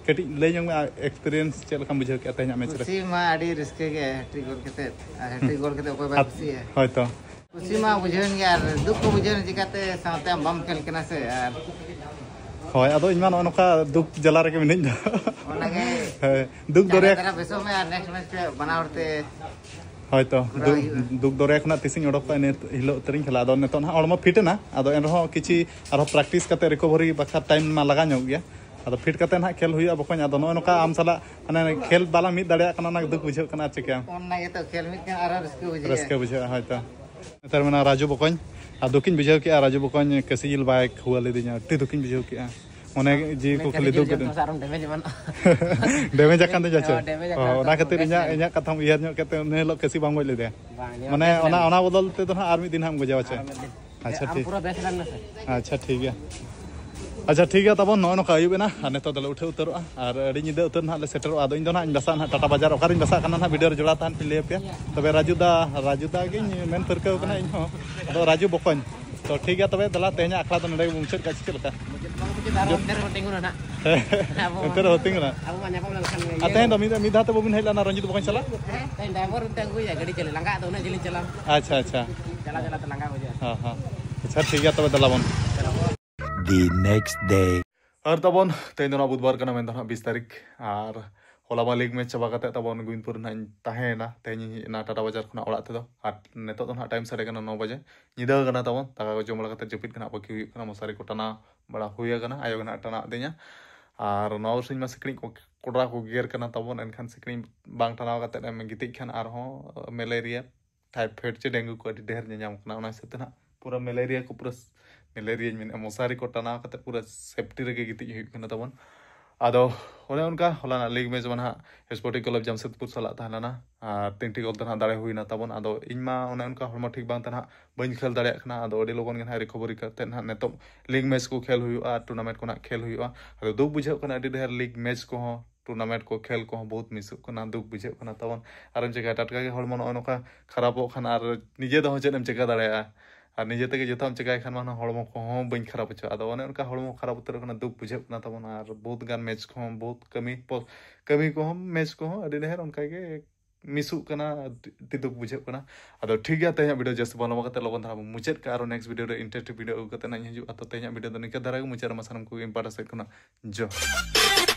ᱠᱟᱹᱴᱤᱡ ᱞᱟᱹᱭ ᱧᱚᱜ ᱢᱮ, ᱮᱠᱥᱯᱤᱨᱤᱭᱮᱱᱥ ᱪᱮᱫ ᱞᱮᱠᱟᱢ ᱵᱩᱡᱷᱟᱹᱣ ᱠᱮᱜᱼᱟ ᱛᱮᱦᱮᱧᱟᱜ ᱢᱮᱪ ᱨᱮ? ᱠᱩᱥᱤ ᱢᱟ ᱟᱹᱰᱤ ᱨᱟᱹᱥᱠᱟᱹ ᱜᱮ, ᱦᱮᱴᱨᱤᱠ ᱜᱳᱞ ᱠᱟᱛᱮᱫ᱾ ᱟᱨ ᱦᱮᱴᱨᱤᱠ ᱜᱳᱞ ᱠᱟᱛᱮᱫ ᱚᱠᱚᱭ ᱵᱟᱭ ᱠᱩᱥᱤᱭᱟᱜᱼᱟ? ᱦᱳᱭᱛᱚ᱾ ᱠᱩᱥᱤ ᱢᱟ ᱵᱩᱡᱷᱟᱹᱣᱮᱱ ᱜᱮ, ᱟᱨ ᱫᱩᱠ ᱠᱚ ᱵᱩᱡᱷᱟᱹᱣᱮᱱ, ᱪᱤᱠᱟᱛᱮ ᱥᱟᱶᱛᱮ ᱟᱢ ᱵᱟᱢ ᱠᱷᱮᱞ ᱠᱟᱱᱟ ᱥᱮ᱾ ᱟᱨ ᱦᱳᱭ, ᱟᱫᱚ ᱤᱧ ᱢᱟ ᱱᱚᱜᱼᱚ ᱱᱚᱝᱠᱟ ᱫᱩᱠ ᱡᱟᱞᱟ ᱨᱮᱜᱮ ᱢᱤᱱᱟᱹᱧ ᱫᱚ᱾ ᱚᱱᱟᱜᱮ ᱦᱳᱭ, ᱫᱩᱠ ᱫᱚᱨᱭᱟ ᱫᱟᱨᱟ ᱵᱮᱥᱚᱜ ᱢᱮ, ᱟᱨ ᱱᱮᱠᱥᱴ ᱢᱮᱪ ᱨᱮ ᱵᱟᱱᱟ ᱦᱚᱲ ᱛᱮ ᱦᱳᱭᱛᱚ᱾ ᱯᱩᱨᱟᱹ ᱫᱩᱠ ᱦᱩᱭᱩᱜᱼᱟ᱾ ᱫᱩᱠ ᱫᱚᱨᱭᱟ ᱠᱷᱚᱱᱟᱜ ᱛᱤᱥᱤᱧ ᱚᱰᱚᱠ ᱠᱚᱜᱼᱟ, ᱤᱱᱟᱹ ᱦᱤᱞᱳᱜ ᱩᱛᱟᱹᱨᱤᱧ ᱠᱷᱮᱞᱟ᱾ ᱟᱫᱚ ᱱᱤᱛᱚᱜ ᱱᱟᱦᱟᱜ ᱦᱚᱲᱢᱚ ᱯᱷᱤᱴ ᱮᱱᱟ, ᱟᱫᱚ ᱮᱱᱨᱮᱦᱚᱸ ᱠᱤᱪᱷᱤ ᱟᱨᱦᱚᱸ ᱯᱨᱮᱠᱴᱤᱥ ᱠᱟᱛᱮ ᱨᱤᱠᱚᱵᱷᱟᱨᱤ ᱵᱟᱠᱷᱨᱟ ᱴᱟᱭᱤᱢ ᱢᱟ ᱞᱟᱜᱟᱣ ᱧᱚᱜ ᱜᱮᱭᱟ᱾ ᱟᱫᱚ ᱯᱷᱤᱴ ᱠᱟᱛᱮ ᱱᱟᱦᱟᱜ ᱠᱷᱮᱞ ᱦᱩᱭᱩᱜᱼᱟ ᱵᱚᱠᱚᱧ᱾ ᱟᱫᱚ ᱱᱚᱜᱼᱚ ᱱᱚᱝᱠᱟ ᱟᱢ ᱥᱟᱞᱟᱜ ᱢᱟᱱᱮ ᱠᱷᱮᱞ ᱵᱟᱞᱟᱝ ᱢᱤᱫ ᱫᱟᱲᱮᱭᱟᱜ ᱠᱟᱱᱟ, ᱚᱱᱟ ᱫᱩᱠ ᱵᱩᱡᱷᱟᱹᱜ ᱠᱟᱱᱟ᱾ ᱟᱨ ᱪᱤᱠᱟᱹᱭᱟᱢ? ᱚᱱᱟ ᱜᱮᱛᱚ, ᱠᱷᱮᱞ ᱢᱤᱫ ᱠᱷᱟᱱ ᱟᱨᱦᱚᱸ ᱨᱟᱹᱥᱠᱟᱹ ᱵᱩᱡᱷᱟᱹᱜᱼᱟ᱾ ᱨᱟᱹᱥᱠᱟᱹ ᱵᱩᱡᱷᱟᱹᱜᱼᱟ, ᱦᱳᱭᱛᱚ᱾ ᱱᱮᱛᱟᱨ ᱢᱮᱱᱟ ᱨᱟᱡᱩ ᱵᱚᱠᱚᱧ, ᱟᱨ ᱫᱩᱠᱤᱧ ᱵᱩᱡᱷᱟᱹᱣ ᱠᱮᱜᱼᱟ, ᱨᱟᱡᱩ ᱵᱚᱠᱚᱧ ᱠᱟᱹᱥᱤ ᱡᱤᱞ ᱵᱟᱭ ᱠᱷᱩᱣᱟᱹ ᱞᱤᱫᱤᱧᱟ, ᱟᱹᱰᱤ ᱫᱩᱠᱤᱧ ᱵᱩᱡᱷᱟᱹᱣ ᱠᱮᱜᱼᱟ᱾ ᱢᱚᱱᱮ ᱡᱤᱣᱤ ᱠᱚ ᱠᱷᱟᱹᱞᱤ ᱫᱩᱠ ᱜᱮ᱾ ᱟᱨᱚᱢ ᱰᱮᱢᱮᱡᱽ ᱮᱢᱟᱱᱚᱜᱼᱟ᱾ ᱰᱮᱢᱮᱡᱽ ᱟᱠᱟᱱ ᱛᱤᱧᱟ ᱪᱮ? ᱰᱮᱢᱮᱡᱽ ᱚ, ᱟᱠᱟᱱ ᱚᱱᱟ ᱛᱟᱢᱟ, ᱠᱷᱟᱹᱛᱤᱨ ᱵᱮᱥ ᱤᱧᱟᱹᱜ ᱞᱮᱱᱟ᱾ ᱤᱧᱟᱹᱜ ᱠᱟᱛᱷᱟᱢ ᱩᱭᱦᱟᱹᱨ ᱧᱚᱜ ᱠᱟᱛᱮ ᱩᱱ ᱦᱤᱞᱳᱜ ᱠᱟᱹᱥᱤ ᱵᱟᱝ ᱜᱚᱡ ᱞᱮᱫᱮᱭᱟ᱾ ᱵᱟᱝ, ᱢᱟᱱᱮ ᱵᱮᱥ ᱚᱱᱟ ᱞᱮᱱᱟ᱾ ᱚᱱᱟ ᱵᱚᱫᱚᱞ ᱛᱮᱫᱚ ᱦᱟᱸᱜ ᱟᱨ ᱢᱤᱫ ᱫᱤᱱ ᱦᱟᱸᱜ ᱮᱢ ᱜᱚᱡᱮᱭᱟ ᱪᱮ? ᱟᱨ ᱢᱤᱫ ᱫᱤᱱ᱾ ᱟᱪᱪᱷᱟ, ᱟᱢ ᱴᱷᱤᱠ ᱜᱮᱭᱟ᱾ ᱯᱩᱨᱟᱹ ᱵᱮᱥ ᱞᱮᱱ ᱢᱮᱥᱮ᱾ ᱟᱪᱪᱷᱟ, ᱴᱷᱤᱠ ᱜᱮᱭᱟ᱾ ᱟᱪᱪᱷᱟ, ᱴᱷᱤᱠ ᱜᱮᱭᱟ ᱛᱟᱵᱚᱱ, ᱱᱚᱜᱼᱚᱭ ᱱᱚᱝᱠᱟ ᱟᱹᱭᱩᱵ ᱮᱱᱟ ᱟᱨ ᱱᱤᱛᱚᱜ ᱫᱚᱞᱮ ᱩᱴᱷᱟᱹᱣ ᱩᱛᱟᱹᱨᱚᱜᱼᱟ ᱟᱨ ᱟᱹᱰᱤ ᱧᱤᱫᱟᱹ ᱩᱛᱟᱹᱨ ᱱᱟᱦᱟᱜ ᱞᱮ ᱥᱮᱴᱮᱨᱚᱜᱼᱟ᱾ ᱟᱫᱚ ᱤᱧ ᱫᱚ ᱱᱟᱦᱟᱜ ᱤᱧ ᱵᱟᱥᱟᱜᱼᱟ ᱱᱟᱦᱟᱜ ᱴᱟᱴᱟ ᱵᱟᱡᱟᱨ, ᱚᱠᱟᱨᱤᱧ ᱵᱟᱥᱟᱜ ᱠᱟᱱᱟ ᱱᱟᱦᱟᱜ ᱵᱷᱤᱰᱤᱭᱳ ᱨᱮ ᱡᱚᱲᱟᱣ ᱛᱟᱦᱮᱱ ᱯᱮ, ᱞᱟᱹᱭ ᱟᱯᱮᱭᱟ᱾ ᱛᱚᱵᱮ ᱨᱟᱡᱩ ᱫᱟ, ᱨᱟᱡᱩ ᱫᱟ ᱜᱤᱧ ᱢᱮᱱ ᱯᱟᱹᱨᱠᱟᱹᱣ ᱠᱟᱱᱟ ᱤᱧ ᱦᱚᱸ᱾ ᱟᱫᱚ ᱨᱟᱡᱩ ᱵᱚᱠᱚᱧ, ᱛᱚ ᱴᱷᱤᱠ ᱜᱮᱭᱟ ᱛᱚᱵᱮ, ᱫᱮᱞᱟ ᱛᱮᱦᱮᱧᱟᱜ ᱟᱠᱷᱲᱟ ᱫᱚ ᱱᱚᱰᱮ ᱜᱮᱵᱚᱱ ᱢᱩᱪᱟᱹᱫ ᱠᱟᱜᱼᱟ, ᱥᱮ ᱪᱮᱫ ᱞᱮᱠᱟ? ᱟᱨᱚ ᱚᱱᱛᱮ ᱨᱮᱵᱚᱱ ᱛᱤᱸᱜᱩᱱᱟ ᱱᱟᱦᱟᱜ᱾ ᱟᱵᱚ ᱮᱱᱛᱮ ᱨᱮᱦᱚᱸ ᱛᱤᱸᱜᱩᱱᱟ᱾ ᱟᱵᱚ ᱢᱟ ᱧᱟᱯᱟᱢ ᱞᱮᱱᱠᱷᱟᱱ ᱜᱮ ᱟᱨ ᱛᱮᱦᱮᱧ ᱫᱚ ᱢᱤᱫ, ᱢᱤᱫ ᱫᱷᱟᱣ ᱛᱮ ᱵᱟᱵᱤᱱ ᱦᱮᱡ ᱞᱮᱱᱟ ᱨᱚᱧᱡᱤᱛ ᱵᱚᱠᱚᱧ ᱥᱟᱞᱟᱜ? ᱛᱮᱦᱮᱧ ᱰᱨᱟᱭᱵᱷᱟᱨ ᱢᱤᱫᱴᱟᱝ ᱟᱹᱜᱩᱭᱟ, ᱜᱟᱹᱰᱤ ᱪᱟᱹᱞᱩ ᱞᱟᱸᱜᱟ, ᱟᱫᱚ ᱩᱱᱟᱹᱜ ᱡᱤᱞᱤᱧ ᱪᱟᱞᱟᱣ᱾ ᱟᱪᱪᱷᱟ, ᱟᱪᱪᱷᱟ᱾ ᱪᱟᱞᱟᱣ ᱪᱟᱞᱟᱣ ᱛᱮ ᱞᱟᱸᱜᱟ ᱵᱩᱡᱷᱟᱹᱜᱼᱟ᱾ ᱦᱚᱸ, ᱦᱚᱸ᱾ ᱟᱪᱪᱷᱟ, ᱴᱷᱤᱠ ᱜᱮᱭᱟ ᱛᱚᱵᱮ, ᱫᱮᱞᱟ ᱵᱚᱱ᱾ The next day. ᱟᱨ ᱛᱟᱵᱚᱱ ᱛᱮᱦᱮᱧ ᱫᱚ ᱱᱟᱜ ᱵᱩᱫᱷᱵᱟᱨ ᱠᱟᱱᱟ, ᱢᱮᱱᱫᱚ ᱱᱟᱜ ᱵᱤᱥ ᱛᱟᱹᱨᱤᱠᱷ᱾ ᱟᱨ ᱦᱚᱞᱟ ᱢᱟ ᱞᱤᱜᱽ ᱢᱮᱪ ᱪᱟᱵᱟ ᱠᱟᱛᱮ ᱛᱟᱵᱚᱱ ᱜᱳᱵᱤᱱᱫᱯᱩᱨ ᱨᱮ ᱱᱟᱜ ᱤᱧ ᱛᱟᱦᱮᱸᱭᱮᱱᱟ᱾ ᱛᱮᱦᱮᱧ ᱤᱧ ᱦᱮᱡ ᱮᱱᱟ ᱴᱟᱴᱟ ᱵᱟᱡᱟᱨ ᱠᱷᱚᱱᱟᱜ ᱚᱲᱟᱜ ᱛᱮᱫᱚ᱾ ᱟᱨ ᱱᱤᱛᱚᱜ ᱫᱚ ᱱᱟᱜ ᱴᱟᱭᱤᱢ ᱥᱟᱰᱮ ᱠᱟᱱᱟ ᱱᱚ ᱵᱟᱡᱮ᱾ ᱧᱤᱫᱟᱹ ᱠᱟᱱᱟ ᱛᱟᱵᱚᱱ, ᱫᱟᱠᱟ ᱠᱚ ᱡᱚᱢ ᱵᱟᱲᱟ ᱠᱟᱛᱮ ᱡᱟᱹᱯᱤᱫ ᱜᱮ ᱱᱟᱜ ᱵᱟᱹᱠᱤ ᱦᱩᱭᱩᱜ ᱠᱟᱱᱟ᱾ ᱢᱚᱥᱟᱨᱤ ᱠᱚ ᱴᱟᱱᱟᱣ ᱵᱟᱲᱟ ᱦᱩᱭ ᱟᱠᱟᱱᱟ, ᱟᱭᱳ ᱜᱮ ᱱᱟᱜ ᱴᱟᱱᱟᱣ ᱟᱹᱫᱤᱧᱟ᱾ ᱟᱨ ᱱᱚᱣᱟ ᱵᱟᱨᱥᱤᱧ ᱢᱟ ᱥᱤᱠᱲᱤᱡ ᱠᱚ ᱠᱚᱰᱨᱟ ᱠᱚ ᱜᱮᱜᱮᱨ ᱠᱟᱱᱟ ᱛᱟᱵᱚᱱ, ᱮᱱᱠᱷᱟᱱ ᱥᱤᱠᱲᱤᱡ ᱵᱟᱝ ᱴᱟᱱᱟᱣ ᱠᱟᱛᱮ ᱮᱢ ᱜᱤᱛᱤᱡ ᱠᱷᱟᱱ ᱟᱨᱦᱚᱸ ᱢᱮᱞᱮᱨᱤᱭᱟ, ᱴᱟᱭᱯᱷᱚᱭᱮᱰ ᱪᱮ ᱰᱮᱝᱜᱩ ᱠᱚ ᱟᱹᱰᱤ ᱰᱷᱮᱨ ᱧᱟᱧᱟᱢ ᱠᱟᱱᱟ᱾ ᱚᱱᱟ ᱦᱤᱥᱟᱹᱵ ᱛᱮ ᱱᱟᱜ ᱯᱩᱨᱟᱹ ᱢᱮᱞᱮᱨᱤᱭᱟ ᱠᱚ ᱯᱩᱨᱟᱹ, ᱢᱮᱞᱮᱨᱤᱭᱟᱧ ᱢᱮᱱᱮᱫᱼᱟ, ᱢᱚᱥᱟᱨᱤ ᱠᱚ ᱴᱟᱱᱟᱣ ᱠᱟᱛᱮ ᱯᱩᱨᱟᱹ ᱥᱮᱯᱴᱤ ᱨᱮᱜᱮ ᱜᱤᱛᱤᱡ ᱦᱩᱭᱩᱜ ᱠᱟᱱᱟ ᱛᱟᱵᱚᱱ᱾ ᱟᱫᱚ ᱚᱱᱮ ᱚᱱᱠᱟ ᱦᱚᱞᱟᱱᱟᱜ ᱞᱤᱜᱽ ᱢᱮᱪ ᱢᱟ ᱱᱟᱦᱟᱜ ᱥᱯᱳᱨᱴᱤᱝ ᱠᱞᱟᱵᱽ ᱡᱟᱢᱥᱮᱫᱽᱯᱩᱨ ᱥᱟᱞᱟᱜ ᱛᱟᱦᱮᱸ ᱞᱮᱱᱟ, ᱟᱨ ᱛᱤᱱᱴᱤ ᱜᱳᱞ ᱫᱚ ᱱᱟᱦᱟᱜ ᱫᱟᱲᱮ ᱦᱩᱭᱱᱟ ᱛᱟᱵᱚᱱ᱾ ᱟᱫᱚ ᱤᱧ ᱢᱟ ᱚᱱᱮ ᱚᱱᱠᱟ ᱦᱚᱲᱢᱚ ᱴᱷᱤᱠ ᱵᱟᱝ ᱛᱮ ᱱᱟᱦᱟᱜ ᱵᱟᱹᱧ ᱠᱷᱮᱞ ᱫᱟᱲᱮᱭᱟᱜ ᱠᱟᱱᱟ᱾ ᱟᱫᱚ ᱟᱹᱰᱤ ᱞᱚᱜᱚᱱ ᱜᱮ ᱱᱟᱦᱟᱜ ᱨᱤᱠᱚᱵᱷᱟᱨᱤ ᱠᱟᱛᱮ ᱱᱟᱦᱟᱜ ᱱᱤᱛᱚᱜ ᱞᱤᱜᱽ ᱢᱮᱪ ᱠᱚ ᱠᱷᱮᱞ ᱦᱩᱭᱩᱜᱼᱟ, ᱟᱨ ᱴᱩᱨᱱᱟᱢᱮᱱᱴ ᱠᱚ ᱱᱟᱦᱟᱜ ᱠᱷᱮᱞ ᱦᱩᱭᱩᱜᱼᱟ᱾ ᱟᱫᱚ ᱫᱩᱠ ᱵᱩᱡᱷᱟᱹᱜ ᱠᱟᱱᱟ, ᱟᱹᱰᱤ ᱰᱷᱮᱨ ᱞᱤᱜᱽ ᱢᱮᱪ ᱠᱚᱦᱚᱸ, ᱴᱩᱨᱱᱟᱢᱮᱱᱴ ᱠᱚ ᱠᱷᱮᱞ ᱠᱚᱦᱚᱸ ᱵᱚᱦᱩᱛ ᱢᱤᱥᱚᱜ ᱠᱟᱱᱟ, ᱫᱩᱠ ᱵᱩᱡᱷᱟᱹᱜ ᱠᱟᱱᱟ ᱛᱟᱵᱚᱱ᱾ ᱟᱨᱮᱢ ᱪᱮᱠᱟᱭᱟ, ᱴᱟᱴᱠᱟ ᱜᱮ ᱦᱚᱲᱢᱚ ᱱᱚᱜᱼᱚ ᱱᱚᱝᱠᱟ ᱠᱷᱟᱨᱟᱯᱚᱜ ᱠᱷᱟᱱ ᱟᱨ ᱱᱤᱡᱮ ᱫᱚ ᱪᱮᱫ ᱮᱢ ᱪᱮᱠᱟ ᱫᱟᱲᱮᱭᱟᱜᱼᱟ? ᱟᱨ ᱱᱤᱡᱮ ᱛᱮᱜᱮ ᱡᱚᱛᱚᱣᱟᱜ ᱮᱢ ᱪᱮᱠᱟᱭ ᱠᱷᱟᱱ ᱢᱟ ᱦᱚᱲᱢᱚ ᱠᱚᱦᱚᱸ ᱵᱟᱹᱧ ᱠᱷᱟᱨᱟᱯ ᱦᱚᱪᱚᱜᱼᱟ᱾ ᱟᱫᱚ ᱚᱱᱮ ᱚᱱᱠᱟ ᱦᱚᱲᱢᱚ ᱠᱷᱟᱨᱟᱯ ᱩᱛᱟᱹᱨᱚᱜ ᱠᱟᱱᱟ, ᱫᱩᱠ ᱵᱩᱡᱷᱟᱹᱜ ᱠᱟᱱᱟ ᱛᱟᱵᱚᱱ᱾ ᱟᱨ ᱵᱚᱦᱩᱛ ᱜᱟᱱ ᱢᱮᱪ ᱠᱚᱦᱚᱸ, ᱵᱚᱦᱩᱛ ᱠᱟᱹᱢᱤ ᱯᱚ-, ᱠᱟᱹᱢᱤ ᱠᱚᱦᱚᱸ, ᱢᱮᱪ ᱠᱚᱦᱚᱸ ᱟᱹᱰᱤ ᱰᱷᱮᱨ ᱚᱱᱠᱟ ᱜᱮ ᱢᱤᱥᱚᱜ ᱠᱟᱱᱟ, ᱟᱹᱰᱤ ᱫᱩᱠ ᱵᱩᱡᱷᱟᱹᱜ ᱠᱟᱱᱟ᱾ ᱟᱫᱚ ᱴᱷᱤᱠ ᱜᱮᱭᱟ, ᱛᱮᱦᱮᱧᱟᱜ ᱵᱷᱤᱰᱤᱭᱳ ᱡᱟᱹᱥᱛᱤ ᱵᱟᱝ ᱞᱚᱢᱵᱟ ᱠᱟᱛᱮ ᱞᱚᱜᱚᱱ ᱫᱷᱟᱨᱟ ᱵᱚᱱ ᱢᱩᱪᱟᱹᱫ ᱠᱟᱜᱼᱟ᱾ ᱟᱨᱚ ᱱᱮᱠᱥᱴ ᱵᱷᱤᱰᱤᱭᱳ ᱨᱮ ᱤᱱᱴᱟᱨᱮᱥᱴᱤᱝ ᱵᱷᱤᱰᱤᱭᱳ ᱟᱹᱜᱩ ᱠᱟᱛᱮ ᱱᱟᱜ ᱤᱧ ᱦᱤᱡᱩᱜᱼᱟ᱾ ᱛᱚ ᱛᱮᱦᱮᱧᱟᱜ ᱵᱷᱤᱰᱤᱭᱳ ᱫᱚ ᱱᱤᱝᱠᱟᱹ ᱫᱷᱟᱨᱟ ᱜᱮ ᱢᱩᱪᱟᱹᱫ ᱨᱮ ᱢᱟ ᱥᱟᱱᱟᱢ ᱠᱚᱜᱮ ᱤᱧ ᱯᱟᱦᱴᱟ ᱥᱮᱫ ᱠᱷᱚᱱᱟᱜ ᱡᱚᱦᱟᱨ᱾